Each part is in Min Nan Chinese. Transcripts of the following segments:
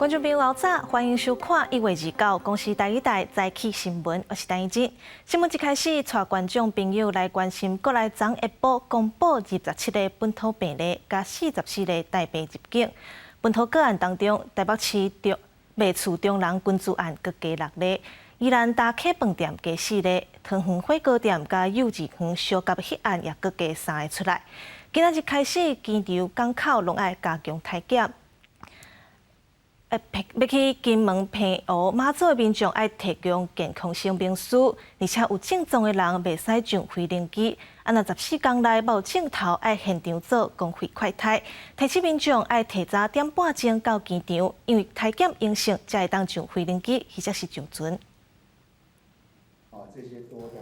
觀眾朋友早，歡迎收看1月29公視台語台早起新聞，我是陳怡靜。新聞一開始，帶觀眾朋友來關心國內昨下晡公布27例本土病例，佮44例帶病入境。本土個案當中，台北市中賣厝中人群聚案閣加六例，宜蘭大溪飯店加四例，桃園火鍋店佮幼稚園相夾彼案也閣加三个出來。今仔日開始，機場港口攏愛加強體檢。欲去金門、澎湖、馬祖的民眾愛提供健康聲明書，而且有症狀的人袂使上飛行機。啊，若14工內無症頭，愛現場做公費快篩。提醒民眾愛提早點半鐘到機場，因為體檢陰性才會當上飛行機，或者是上船。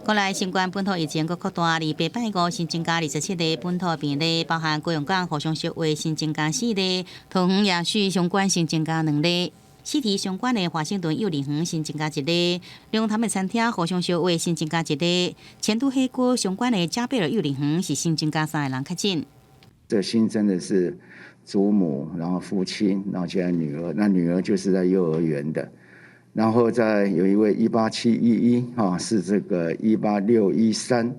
國內新冠本土疫情閣擴大，28拜五新增加27例本土病例，包含高雄港互相相話新增加四例，桃園夜市相關新增加兩例，死佇相關的華盛頓幼兒園新增加一例，龍潭的餐廳互相相話新增加一例，前都火鍋相關的嘉貝爾幼兒園是新增加三个人確診。這新增的是祖母，然後父親，然後現在女兒，那女兒就是在幼兒園的。然後再有一位18711哈，是這個18613，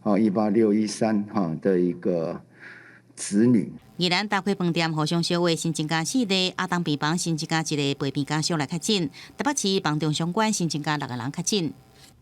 哦，18613哈的一個子女。宜蘭大溪飯店互相相話新增加四例，亞東病房新增加一个陪病家屬來確診，台北市房中相關新增加六个人確診。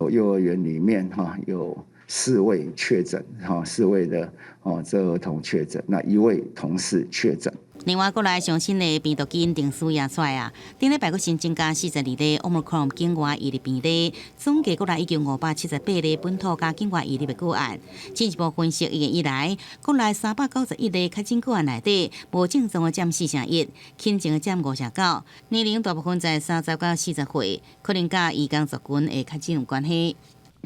幼兒園裡面哈有四位確診，哈四位的哦這兒童確診，那一位同事確診。另外，國內上新的病毒基因定序也出來啊！頂禮拜閣新增加42例 Omicron 境外移入病例，總計國內已經578例本土佮境外移入的個案。進一步分析1月以來，國內391例確診個案內底，無症狀的佔四成一，輕症的佔五成九，年齡大部分在30到40歲，可能佮移工族群的確診有關係。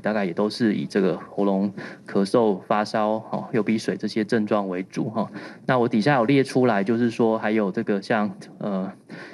大概也都是以這個喉嚨咳嗽、發燒、吼流鼻水這些症狀為主哈。那我底下有列出來，就是說還有這個像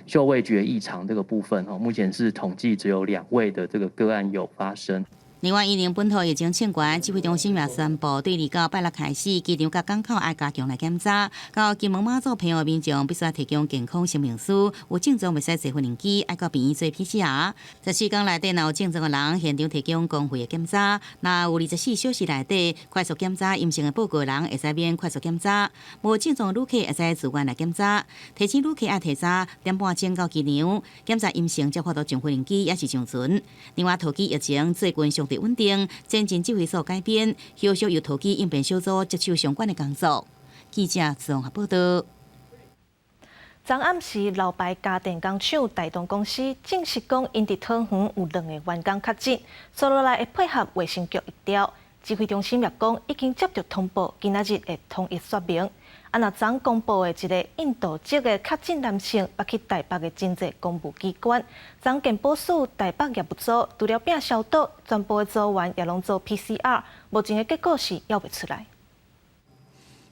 嗅味覺異常這個部分哈，目前是統計只有兩位的這個個案有發生。另外，因應本土疫情衝懸，指揮中心也宣布，對29拜六開始，機場佮港口愛加強來檢查。到金門馬祖澎湖民眾必須提供健康聲明書，有症狀袂使坐飛行機，愛到病院做 PCR。14工內底若有症狀的人，現場提供公費的檢查。若有24小時內底快速檢查陰性的報告的人，會使免快速檢查。無症狀的旅客會使自願來檢查。提醒旅客愛提早點半鐘到機場，檢查陰性才有法度上飛行機，抑是上船。另外，桃機疫情最近相對穩定，前進指揮所改編，後續由桃機應變小組接手相關的工作。記者綜合報道。昨暗時，老牌家電工廠大同公司證實講，𪜶佇桃園有兩個員工確診，紲落來會配合衛生局疫調。指揮中心也講，已經接著通報，今仔日會統一說明。啊，若昨公布的一个印度籍的確診男性，捌去台北的真濟公務機關，昨健保署台北業務組除了摒消毒，全部的組員也攏做 PCR，目前的結果是猶未出來。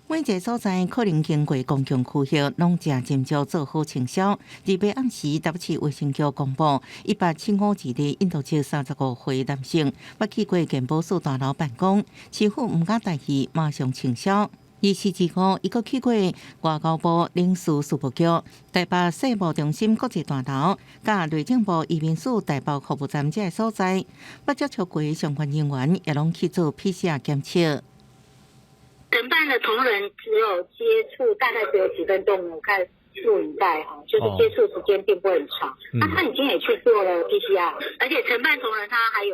每一个所在可能經過公共區域，攏誠斟酌做好清消。28暗時，台北市衛生局公布，18752个印度籍35歲男性，捌去過健保署大樓辦公，市府毋敢大意，馬上清消。24日，伊閣去過外交部領事事務局、台北世貿中心國際大樓、佮內政部移民署台北服務站這个所在，捌接觸過相關人員，也攏去做 PCR 檢測。承辦的同仁只有接觸，大概只有幾分鐘，我看錄影帶哈，就是接觸時間並不很長。那他已經也去做了 PCR，而且承辦同仁他還有，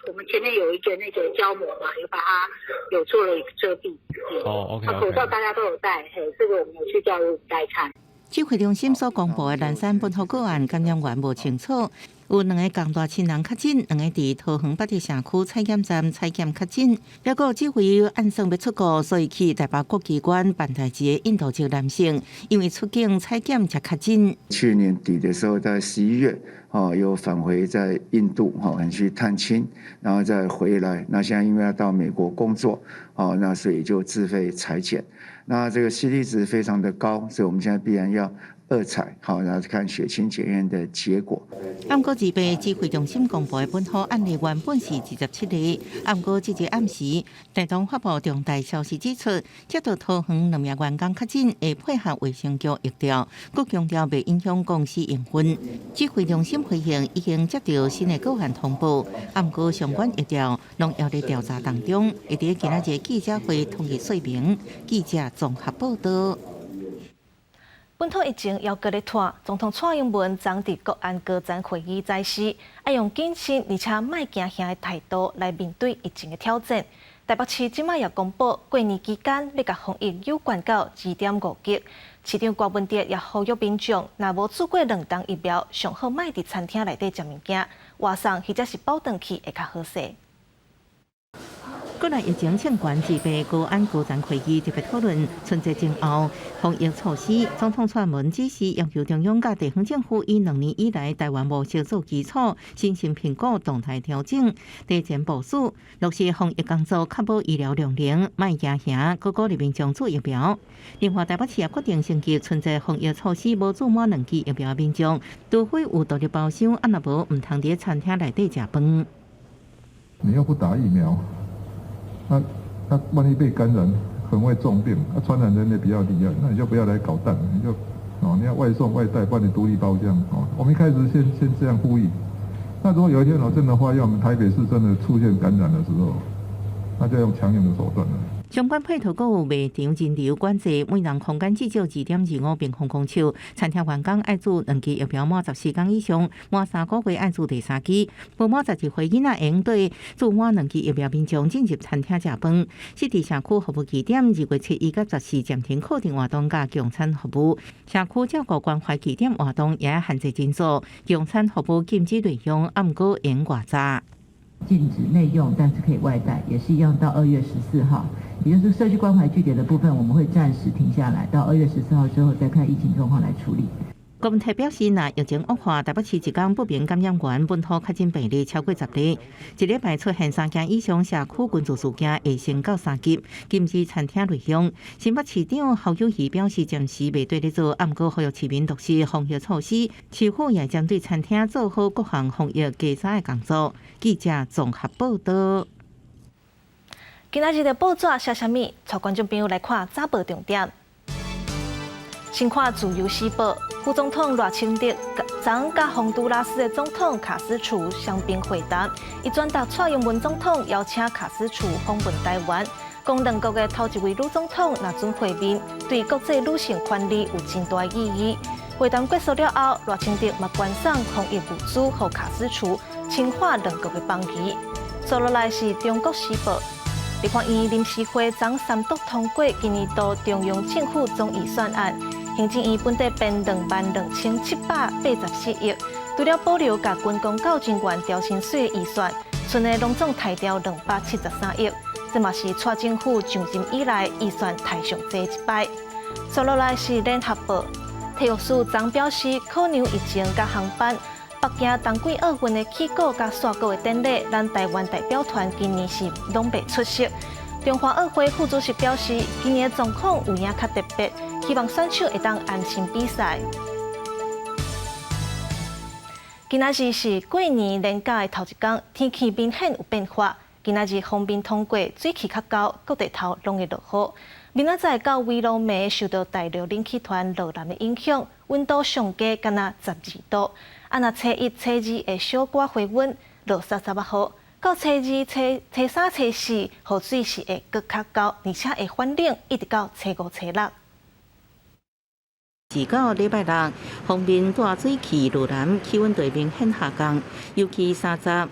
我們前面有一個那個膠膜嘛，有把它有做了一個遮蔽。哦，OK。口罩大家都有戴，嘿，這個我們有去調錄影帶看。指揮中心所公布的南山本土個案感染源無清楚，有兩个共大親人確診，兩个佇桃園八德社區採檢站採檢確診，抑閣指揮按算欲出國，所以去台北國機關辦代誌的印度籍男性，因為出境採檢才確診。去年底的時候，在11月，哦，又返回在印度，哈，去探親，然後再回來。那現在因為要到美國工作，哦，那所以就自費採檢。那這個 CT 值非常的高，所以我們現在必然要二採，好，然後看血清檢驗的結果。毋過二八指揮中心公布的本土案例原本是27例，毋過這日暗時，台東發布重大消息指出，接到桃園兩名員工確診，會配合衛生局疫調，閣強調袂影響公司營運。指揮中心回應已經接到新的個案通報，毋過相關疫調攏猶佇調查當中，會佇今仔日記者會統一說明。記者綜合報道。本土疫情猶閣咧拖，總統蔡英文昨佇國安高層會議指示，愛用謹慎而且莫驚嚇的態度來面對疫情的挑戰。台北市這擺也公布，過年期間欲共防疫有關到2.5級。市長柯文哲也呼籲民眾，若無注過兩針疫苗，上好莫佇餐廳內底食物件，外送或者是包轉去會較好勢。國內疫情衝懸，二八國安高層會議特別討論春節前後防疫措施。總統蔡英文指示要求中央佮地方政府以2年以來台灣模式做基礎，審慎評估動態調整，提前部署落實防疫工作，確保醫療量能，莫驚嚇，閣鼓勵民眾注疫苗。另外，台北市也決定升級春節防疫措施，無注滿兩劑疫苗民眾，除非有獨立包廂，啊若無毋通佇餐廳內底食飯。你又不打疫苗？那萬一被感染，可能會重病，那傳染能力比較厲害，那你就不要來搗蛋，你就哦，你要外送外帶，不然你獨立包廂哦。我們一開始先這樣呼籲，那如果有一天我真的發現我們台北市真的出現感染的時候，那就用強硬的手段了。相關配套閣有賣場人流管制，每人空間至少2.25平方公尺。餐廳員工愛注兩劑疫苗滿14天以上，滿3個月愛注第三劑。無滿12歲囡仔會用對注滿兩劑疫苗民眾進入餐廳食飯。設置社區服務據點，2月7日到14暫停課程活動佮共餐服務。社區照顧關懷據點活動也限制人數，共餐服務禁止內用，毋過會外炸。禁止內用，但是可以外帶，也是一樣到2月14號。也就是社區關懷據點的部分，我們會暫時停下來，到2月14號之後再看疫情狀況來處理。郭文泰表示，若疫情惡化，台北市一工不明感染源本土確診病例超過10例，一禮拜出現三件以上社區群聚事件，會升到3級，禁止餐廳內用。新北市長侯友宜表示，暫時袂對咧做，毋過呼籲市民落實防疫措施，市府也針對餐廳做好各項防疫稽查的工作。記者綜合報道。今仔日的報紙寫啥物？帶觀眾朋友來看早報重點。先看《自由時報》，副總統賴清德昨佮宏都拉斯的總統卡斯楚雙邊會談，伊轉達蔡英文總統邀請卡斯楚訪問台灣，講兩國的頭一位女總統若準會面，對國際女性權利有真大意義。會談結束了後，賴清德嘛捐送防疫物資予卡斯楚，深化兩國的邦誼。接落來是《中國時報》。立法院臨時會昨三讀通過今年度中央政府總預算案，行政院本底編22,784億，除了保留共軍公教人員調薪水的預算，賰的攏總刣掉273億，這嘛是蔡政府上任以來預算刣上濟一擺。接落來是聯合報，體育署昨表示，考量疫情佮航班。北京冬季奧運的起鼓佮煞鼓的典禮，咱台灣代表團今年是攏袂出席。中華奧會副主席表示，今年的狀況有影較特別，希望選手會當安心比賽。今仔日是過年連假的頭一工，天氣明顯有變化。今仔日鋒面通過，水汽較厚，各地頭攏會落雨。明仔載到微露暝受到大陸冷氣團落南的影響，溫度上低干焦12度。啊，若初一、初二會小可回溫，落捎捎仔雨。到初二、初三、初四，雨水是會閣較厚，而且會反冷，一直到初五、初六。是到禮拜六，鋒面帶水汽落南，氣溫就明顯下降，尤其30。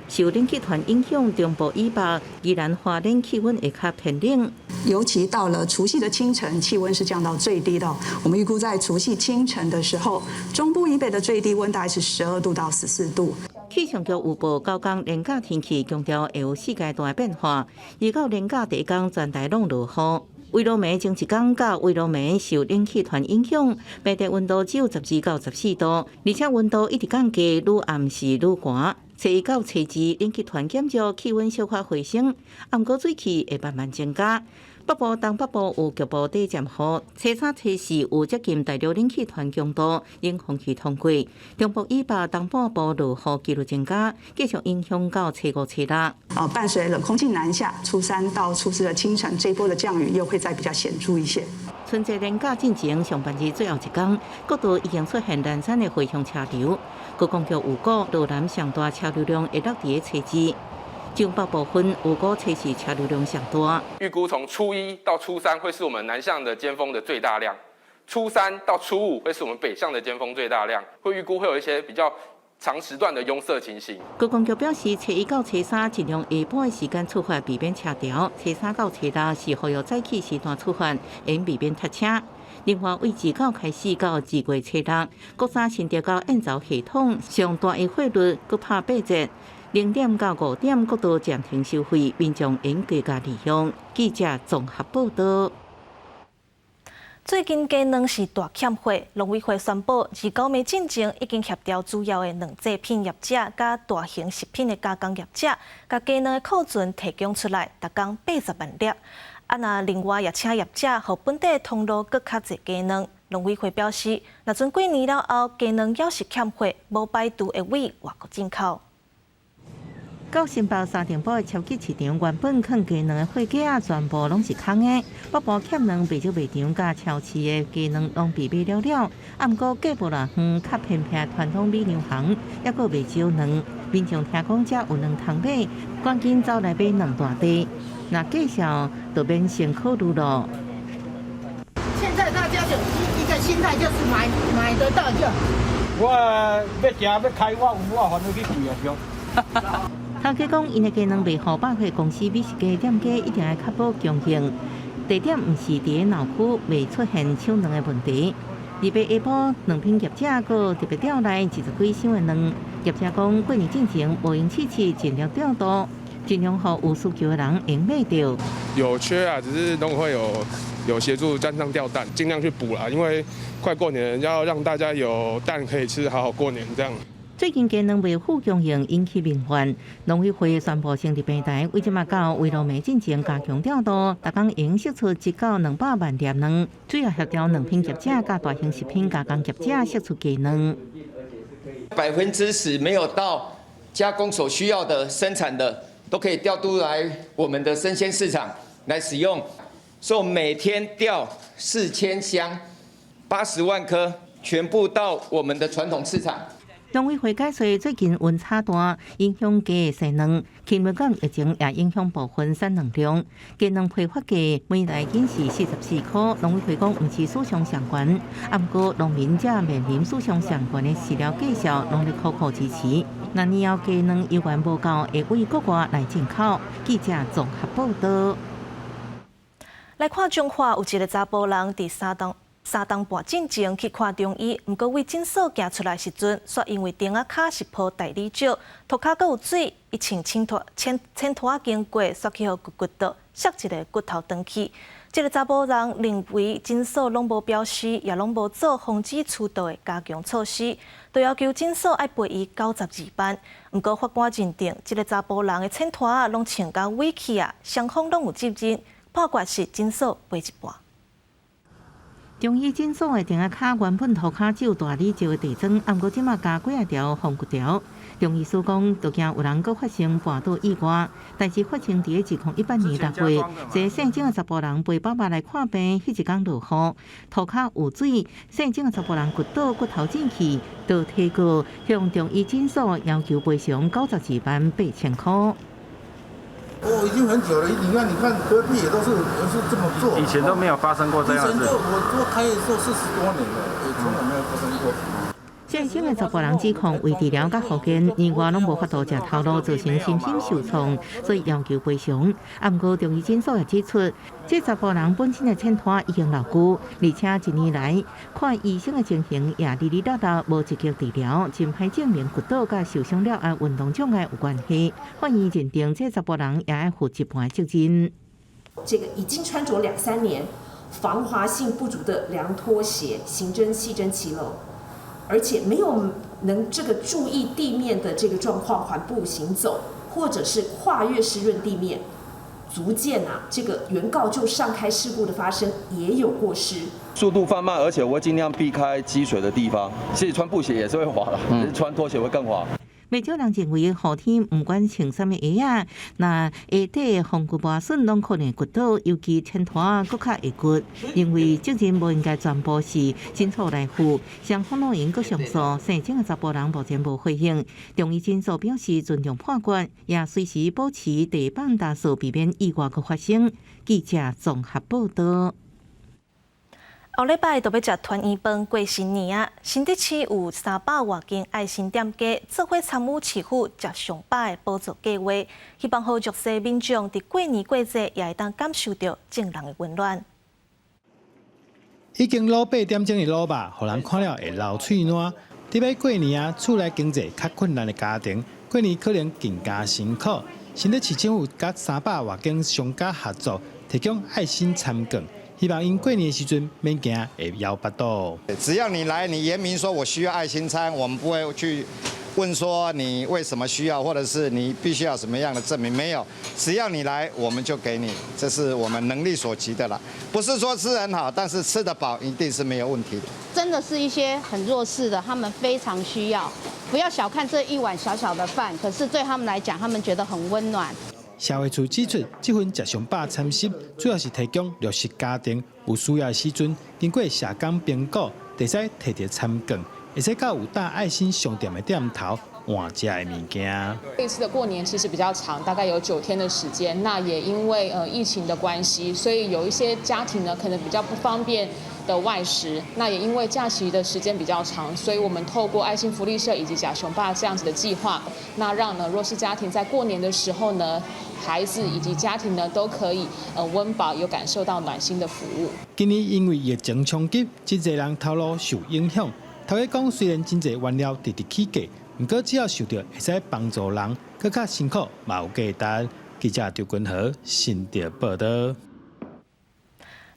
受冷氣團影響，中部以北、宜蘭花蓮氣溫會較偏冷。尤其到了除夕的清晨，氣溫是降到最低的。我們預估在除夕清晨的時候，中部以北的最低溫大概是12度到14度。氣象局預報，九工連假天氣強調會有四階段的變化。二九連假第一工全台攏落雨，微露暝前一工佮微露暝受冷氣團影響，白日溫度只有12到14度，而且溫度一直降低，愈暗時愈寒。初一到初二，冷氣團減弱，氣溫小可回升，毋過水汽會慢慢增加。北部、東北部有局部短暫雨，初三、初四有接近大陸冷氣團強度，影風氣通過。中部以北、東半部落雨幾率增加，繼續影響到初五、初六。伴隨冷空氣南下，初三到初四的清晨，這一波的降雨又會再比較顯著一些。春節連假進前上班日最後一工，各地已經出現零散的回鄉車流。觀光局預估，羅南上大車流量會落佇初二。中北部分預估初四車流量上大。預估從初一到初三會是我們南向的尖峰的最大量，初三到初五會是我們北向的尖峰最大量，會預估會有一些比較長時段的擁塞情形。觀光局表示，初一到初三盡量下晡的時間出發，避免車潮；初三到初六是予約早起時段出發，應避免塞車。另外，為二九開始到二月初六，國三新竹到燕巢系統上大的貨輪閣拍八折。0點到5點，各都暫停收費，民眾應加價利用。記者綜合報道。最近雞卵是大欠貨，農委會宣布，29暝進前已經協調主要的卵製品業者、佮大型食品的加工業者，共雞卵的庫存提供出來，逐工80萬粒。啊，若另外也請業者予本地通路閣較濟雞卵。農委會表示，若陣過年了後雞卵猶是欠貨，無排除會對外國進口。到新北三重埔的超級市場，原本囥雞卵的貨架仔全部攏是空的。北部欠卵袂少賣場佮超市的雞卵攏被買了了。啊，毋過隔無偌遠，較偏僻傳統米糧行猶閣袂少卵。民眾聽講遮有卵通買，趕緊走來買兩大袋。若繼續就免先考慮咯。現在大家就一個心態，就是買得到就。我欲食欲開，我有我煩惱去貴啊！頭家講，𪜶的雞卵賣予百貨公司、美食街店家，一定愛確保供應。地點毋是佇鬧區，袂出現搶卵的問題。28下晡，卵品業者閣特別調來20幾箱的卵。業者講，過年進前無閒試試，盡量調度，盡量予有需求的人會買著。有缺啊，只是農委會有協助站上調蛋，盡量去補啦，因為快過年，要讓大家有蛋可以吃，好好過年這樣。最近雞卵未赴供應引起民怨，農委會宣布成立平台，為這馬到圍爐暝進前加強調度，逐工會釋出1到200萬粒卵，主要協調卵品業者佮大型食品加工業者釋出雞卵。 10%沒有到加工所需要的生產的，都可以調度來我們的生鮮市場來使用。所以我們每天調4000箱，80萬顆，全部到我們的傳統市場。農委會解說，最近溫差大，影響雞的生卵，禽流感疫情也影響部分產卵量。雞卵批發價每袋僅是44塊，農委會講毋是史上上懸，啊，毋過農民則面臨史上上懸的飼料價數，攏咧苦苦支持。若年後雞卵猶原無夠，會對國外來進口。記者綜合報道。來看彰化有一個查埔人佇3冬半進前去看中醫，毋過對診所行出來時陣，煞因為釘仔跤是鋪大理石，塗跤閣有水，伊穿淺拖淺淺拖仔經過，煞去予骨倒，摔一个骨頭斷去。這個查埔人認為診所攏無標示，也攏無做防止出道的加強措施，就要求診所愛賠伊92萬。毋過法官認定，這個查埔人的淺拖仔攏穿甲歪去啊，雙方攏有責任，判決是診所賠一半。中醫診所的釘仔跤原本塗跤只有大理石的地磚，毋過這馬加幾仔條防骨條。中醫師講，就驚有人閣發生跋倒意外。代誌發生佇2018年6月，一個姓鄭的查埔人陪爸爸來看病，彼一工落雨，塗跤有水，姓鄭的查埔人骨倒骨頭斷去，就提告向中醫診所要求賠償92萬8千塊。哦，已經很久了。你看，你看隔壁也都是這麼做。以前都沒有發生過這樣子。以前就我做開業做40多年了，也從來沒有發生過。姓鄭的查埔人指控為治療佮復健，年外攏無法度食頭路，造成身心受創，所以要求賠償。啊，毋過中醫診所也指出，這查埔人本身的淺拖已經老舊，而且一年來看醫生的情形也離離落落無積極治療，真歹證明骨倒佮受傷了後運動障礙有關係。法院認定這查埔人也愛負一半責任。這個已經穿着兩三年，防滑性不足的涼拖鞋，行針細針騎樓。而且沒有能這個注意地面的這個狀況，緩步行走，或者是跨越濕潤地面，足見啊，這個原告就上開事故的發生也有過失。速度放慢，而且我會盡量避開積水的地方。其實穿布鞋也是會滑的，穿拖鞋會更滑。不少人認為，雨天毋管穿啥物鞋仔，若鞋底防具磨損，攏可能會滑倒，尤其天拖閣較會滑。認為責任無應該全部是診所來負。雙方老人閣上訴，生種的查埔人目前無回應。中醫診所表示尊重判決，也隨時保持地板打掃，避免意外閣發生。記者綜合報道。後禮拜就欲食團圓飯過新年啊！新竹市有300外間愛心店家做伙參與市府食上飽的補助計劃，希望予弱勢民眾佇過年過節也會當感受著眾人的溫暖。已經滷8點鐘的滷肉，予人看了會流喙瀾。特別過年啊，厝內經濟較困難的家庭，過年可能更加辛苦。新竹市政府佮300外間商家合作，提供愛心餐券。希望𪜶過年的時陣免驚會枵腹肚。只要你來，你言明說我需要愛心餐，我們不會去問說你為什麼需要，或者是你必須要什麼樣的證明，沒有。只要你來，我們就給你，這是我們能力所及的啦。不是說吃很好，但是吃得飽一定是沒有問題的。真的是一些很弱勢的，他們非常需要。不要小看這一碗小小的飯，可是對他們來講，他們覺得很溫暖。社會處指出，這份食上飽餐食主要是提供弱勢家庭有需要的時陣，經過社工評估，會使提著餐券，會使到有搭愛心商店的店頭換食的物件。這次的過年其實比較長，大概有9天的時間。那也因為疫情的關係，所以有一些家庭呢可能比較不方便的外食。那也因為假期的時間比較長，所以我們透過愛心福利社以及食上飽這樣子的計劃，那讓呢弱勢家庭在過年的時候呢，孩子以及家庭呢都可以溫飽，有感受到暖心的服務。今年因為疫情衝擊，真濟人頭路受影響。頭家講，雖然真濟原料直直起價，毋過只要想著會使幫助人，閣較辛苦嘛有價值。記者張君和新竹報道。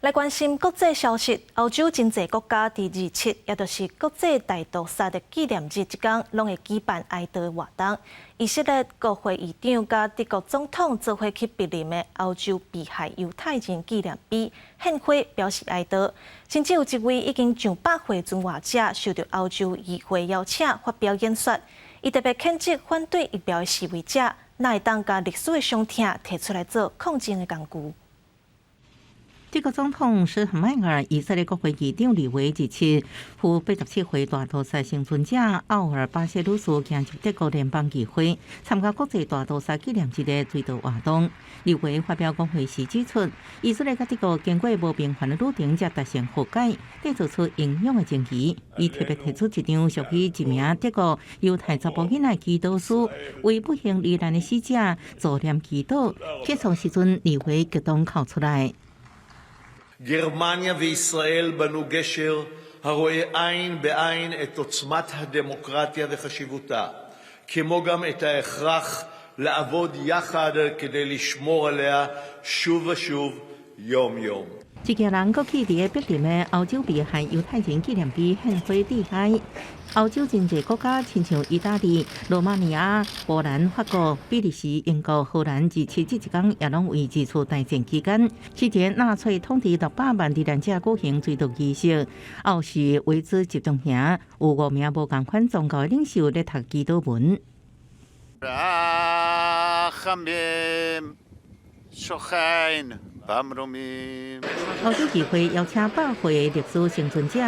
來關心國際消息，歐洲真濟國家佇27，也就是國際大屠殺的紀念日這工，攏會舉辦哀悼活動。以色列國會議長佮德國總統做伙去柏林的歐洲被害猶太人紀念碑獻花表示哀悼。甚至有一位已經上百歲存活者受著歐洲議會邀請發表演說，伊特別譴責反對疫苗的示威者，哪會當共歷史的傷痛提出來做抗爭的工具。德國總統施坦邁爾、以色列國會議長利維27赴87歲大屠殺倖存者奧爾巴謝女士行入德國聯邦議會，參加國際大屠殺紀念日的追悼活動。利維發表講話時指出，以色列佮德國經過無平凡的旅程，才達成和解，締造出英勇的情誼。伊特別提出一張屬於一名德國猶太查埔囡仔祈禱書，為不幸罹難的死者助念祈禱。結束時陣，利維激動哭出來。 גרמניה וישראל בנו גשר הרואה עין בעין את עוצמת הדמוקרטיה וחשיבותה, כמו גם את ההכרח לעבוד יחד כדי לשמור עליה שוב ושוב יום-יום. 一行人閣去佇個柏林的歐洲被害猶太人紀念碑獻花致哀。歐洲真濟國家，親像意大利、羅馬尼亞、波蘭、法國、比利時、英國、荷蘭，27這一工也攏為二次大戰期間，之前納粹統治600萬罹難者舉行追悼儀式。奧什維茲集中營有五名無仝款宗教的領袖咧讀祈禱文。 רחמים שוכן במרומים。歐洲議會邀請百歲歷史倖存者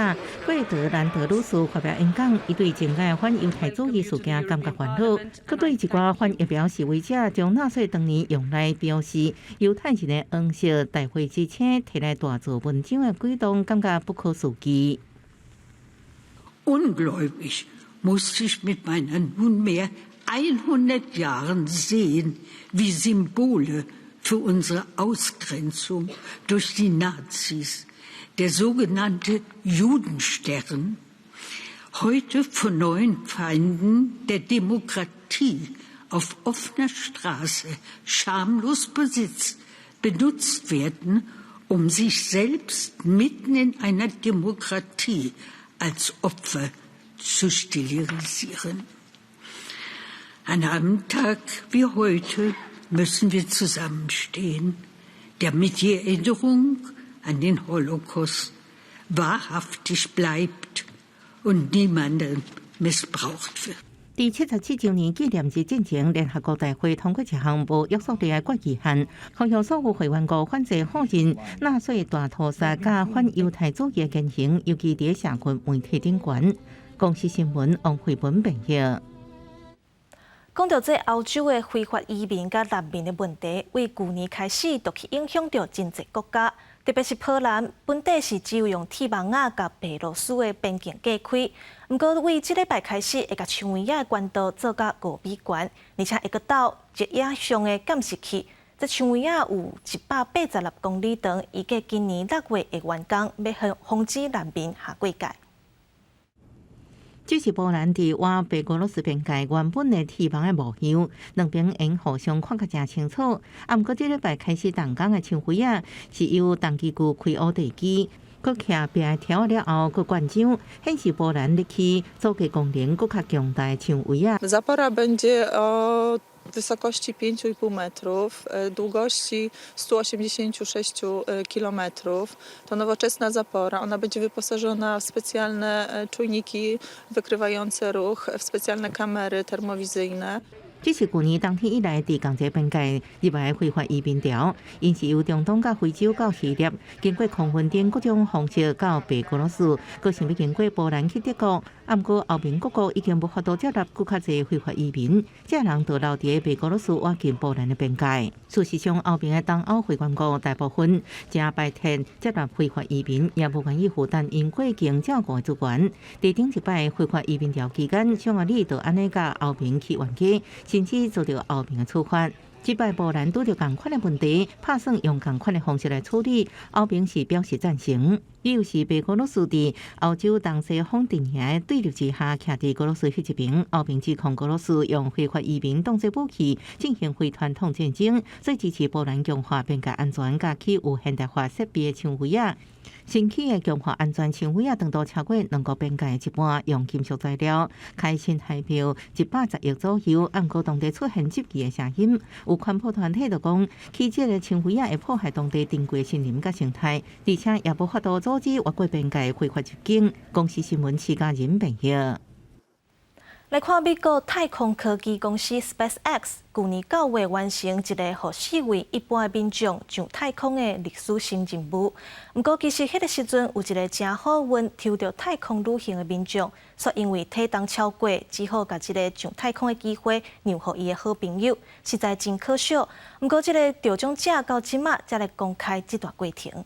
貝德蘭德女士發表演講，伊對政界反猶太主義事件感覺煩惱，閣對一寡反疫苗示威者將納粹當年用來標示猶太人的黃色大會之車提來大做文章的舉動感覺不可思議。 Ungläubig musste ich mit meinen nunmehr 100 Jahren sehen, wie Symbole für unsere Ausgrenzung durch die Nazis, der sogenannte Judenstern, heute von neuen Feinden der Demokratie auf offener Straße schamlos benutzt werden, um sich selbst mitten in einer Demokratie als Opfer zu stilisieren. An einem Tag wie heute Müssen wir zusammenstehen, damit die Erinnerung an den Holocaust wahrhaftig bleibt und niemandem missbraucht wird. 佇77週年紀念日進前，聯合國大會通過一項無約束力的決議案，呼籲所有會員國反制否認納粹大屠殺佮反猶太主義言行，尤其佇社群媒體頂懸。公視新聞王慧文編譯。講著這歐洲的非法移民佮難民的問題，為舊年開始就去影響著真濟國家，特別是波蘭，本底是只有用鐵網仔共白羅斯的邊境隔開。毋過為這禮拜開始，會共牆圍仔的懸度做甲5米懸，而且會閣鬥熱影像的監視器。這牆圍仔有186公里長，預計今年6月會完工，欲防止難民下過界。這是波蘭佇倚白俄羅斯邊界原本的鐵網的模樣，兩邊會互相看較誠清楚。啊，毋過這禮拜開始動工的牆圍仔，是由重機具開挖地基，閣徛壁條了後，閣灌漿，顯示波蘭咧起阻隔功能閣較強大的牆圍仔。 Zapora będzie o wysokości 5,5 metrów, długości 186 kilometrów. To nowoczesna zapora. Ona będzie wyposażona w specjalne czujniki wykrywające ruch, w specjalne kamery termowizyjne. 這是舊年冬天以來，佇仝一個邊界入來非法移民潮，𪜶是由中東佮非洲到希臘，經過空運等各種方式到白俄羅斯，閣想欲經過波蘭去德國。啊，毋過歐盟各國已經無法度接納閣較濟非法移民，這人就留佇白俄羅斯倚近波蘭的邊界。事實上，歐盟的東歐會員國大部分誠排斥接納非法移民，也無願意負擔𪜶過境照顧的資源。佇頂一擺非法移民潮期間，匈牙利就按呢共歐盟去冤家，甚至遭著歐盟的處罰。這擺波蘭拄著仝款的問題，拍算用仝款的方式來處理。歐盟是表示贊成。理由是白俄羅斯佇歐洲東西方陣營的對立之下，徛佇俄羅斯彼一邊。歐盟指控俄羅斯用非法移民當作武器進行非傳統戰爭，所以支持波蘭強化邊界安全，佮起有現代化設備的牆圍仔。新起的強化安全牆圍仔，長度超過兩國邊界的一半，用金屬材料，開新台票110億左右。毋過當地出現質疑的聲音，有環保團體就講，起這个牆圍仔會破壞當地珍貴森林佮生態，而且也無法度阻止越過邊界非法入境。公視新聞徐家仁編譯。來看美國太空科技公司 SpaceX，舊年9月完成一个予四位一般的民眾上太空的歷史性任務。毋過，其實彼个時陣有一个誠好運抽著太空旅行的民眾，卻因為體重超過，只好共這个上太空的機會讓予伊的好朋友，實在真可惜。毋過，這个得獎者到這馬才來公開這段過程。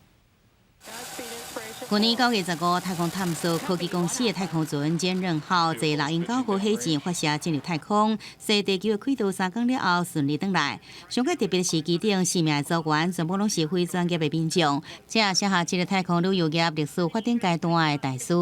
去年9月15，太空探索科技公司的太空船堅韌號坐獵鷹9號火箭發射進入太空，踅地球的軌道3工了後順利轉來。上蓋特別是機頂四名組員全部攏是非專業的民眾，這也寫下這个太空旅遊業歷史發展階段的大事。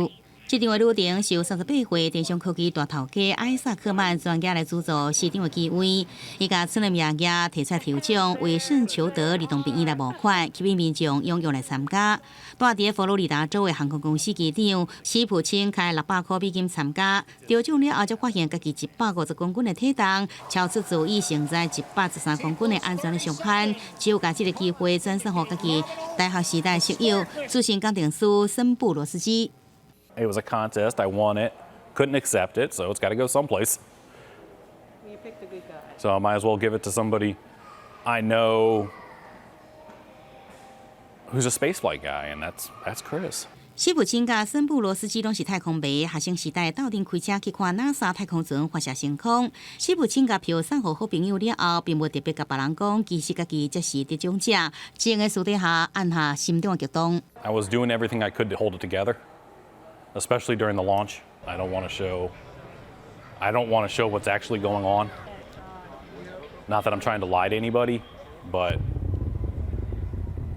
這場的旅程是由38歲電商科技大頭家艾薩克曼專家來資助市長的機會，伊共村的名額提出來抽獎，為聖裘德兒童病院來募款，吸引民眾踴躍來參加。蹛佇佛羅里達州的航空公司機長史普清開600塊美金參加，得獎了後才發現家己150公斤的體重，超出足以承載113公斤的安全的上限，只有共這个機會轉送予家己大學時代室友，資深工程師森布羅斯基。 It was a contest. I won it. Couldn't accept it, so it's got to go someplace. You picked a good guy. So I might as well give it to somebody I know who's a spaceflight guy, and that's Chris. 史普清佮森布羅斯基攏是太空迷，學生時代鬥陣開車去看 NASA 太空船發射升空。史普清共票送予好朋友了後，並無特別共別人講，其實家己才是得獎者，只用私底下按下心中的激動。 I was doing everything I could to hold it together, especially during the launch. I don't want to show what's actually going on. Not that I'm trying to lie to anybody, but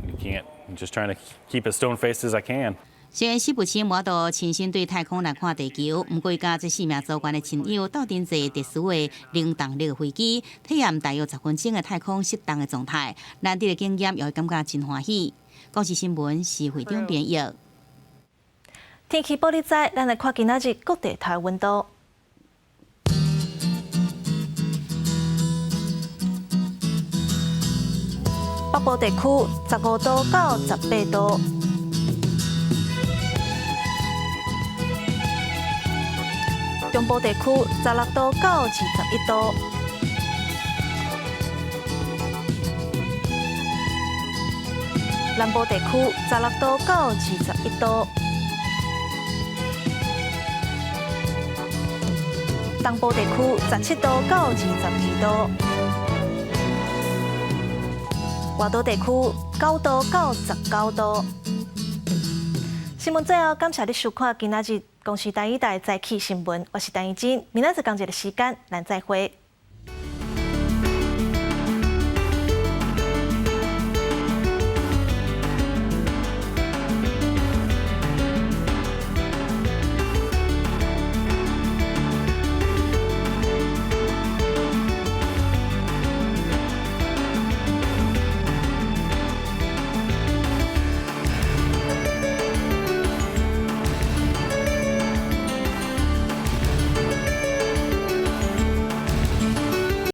you can't. I'm just trying to keep as stone faced as I can. 雖然史普清無法度親身對太空來看地球，毋過佮這四名組員的親友鬥陣坐特殊的零動力飛機，體驗大約10分鐘的太空失重的狀態，難得的經驗，也會感覺真歡喜。公視新聞施會長編譯。天氣報你知，咱來看今仔日各地頭溫度。北部地區15度到18度。中部地區16度到21度。南部地區16度到21度。東部地區17度到22度。外島地區9度到19度。新聞最後，感謝你收看今仔日公視台語台早起新聞，我是陳怡真，明仔載仝一个時間，咱再會。